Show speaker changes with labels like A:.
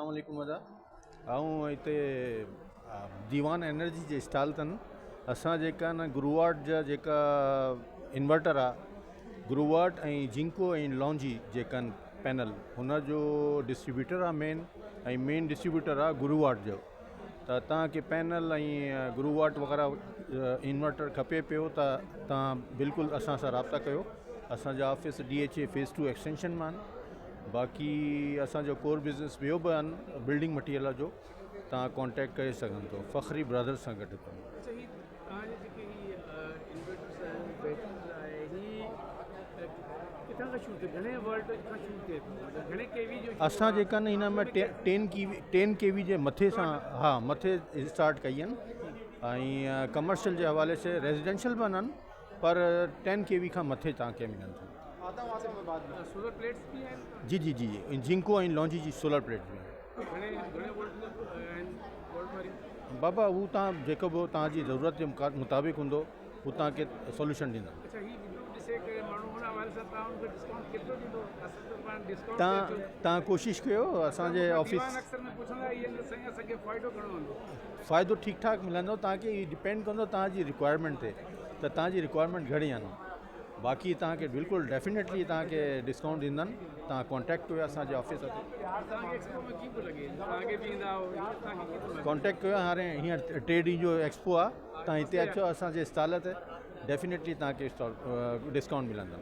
A: السلام عليڪم ادا آئون هتي ديوان انرجي جي اسٽال تن اسان جيڪا نه گروواٽ جا جيڪا انورٽر آ گروواٽ ۽ جنڪو ۽ لونجي جيڪا آهن پينل هن جو ڊسٽريبيوٽر آ مين ۽ مين ڊسٽريبيوٽر آ گروواٽ جو ته توهان کي پينل ۽ گروواٽ وغيره انورٽر کپي پيو ته توهان بلڪل اسان سان رابطا ڪيو اسان جا office D H A phase two extension مان باقي اسان جو ڪور بزنس ٻيو به آهن بلڊنگ مٽيريل جو توهان ڪانٽيڪٽ ڪري سگهن ٿو فخري برادر سان گڏ اٿو.
B: اچا هي توهان جي جيڪي هي انورٽرس آهن بيٽريز آهي هي ڪٿان کان شروع ٿئي گهڻي وولٽ کان شروع ٿئي ٿو مطلب گهڻي ڪي وي جو شروع
A: اسان جيڪا نه هن ۾ ٽين ڪي وي ٽين ڪي وي جي مٿي سان ها مٿي اسٽارٽ ڪئي آهن ۽ ڪمرشل جي حوالي سي ريزيڊنشل به آهن پر ٽين ڪي وي کان مٿي توهان کي ملن ٿيون.
B: سولر پليٽس به آهن
A: جي جي جي جنڪو ۽ لونجي جي سولر پليٽ به آهن.
B: گهڻي گهڻي وولٽ جون آهن وولٽ واريون؟
A: بابا هو توهان جيڪو به توهان جي ضرورت جي مطابق هوندو هو توهان کي سوليوشن ڏيندا.
B: اڇا هي وڊيو ڏسي ڪري ماڻهو ان حوالي سان توهان ان کي ڊسڪائونٽ ڪيترو ڏيندو اصل ته پاڻ ڊسڪائونٽ
A: توهان توهان ڪوشش ڪيو اسان جي آفيس
B: ديوان اڪثر ۾ پڇندا آهن ته سائين اسان کي فائدو گهڻو هوندو.
A: فائدو ٺيڪ ٺاڪ ملندو توهان کي هي ڊپينڊ ڪندو توهان جي رڪوائرمينٽ تي ته توهان جي رڪوائرمينٽ گهڻي آهن باقي توهان کي بلڪل ڊيفينيٽلي توهان کي ڊسڪائونٽ ڏيندن توهان ڪانٽيڪٽ ڪيو اسان جي آفيس تي ڪانٽيڪٽ ڪيو هاڻي هينئر ٽي ڏينهن جو ايڪسپو آهي توهان هتي اچو اسان جي اسٽال تي ڊيفينيٽلي توهان کي اسٽال ڊسڪائونٽ ملندو.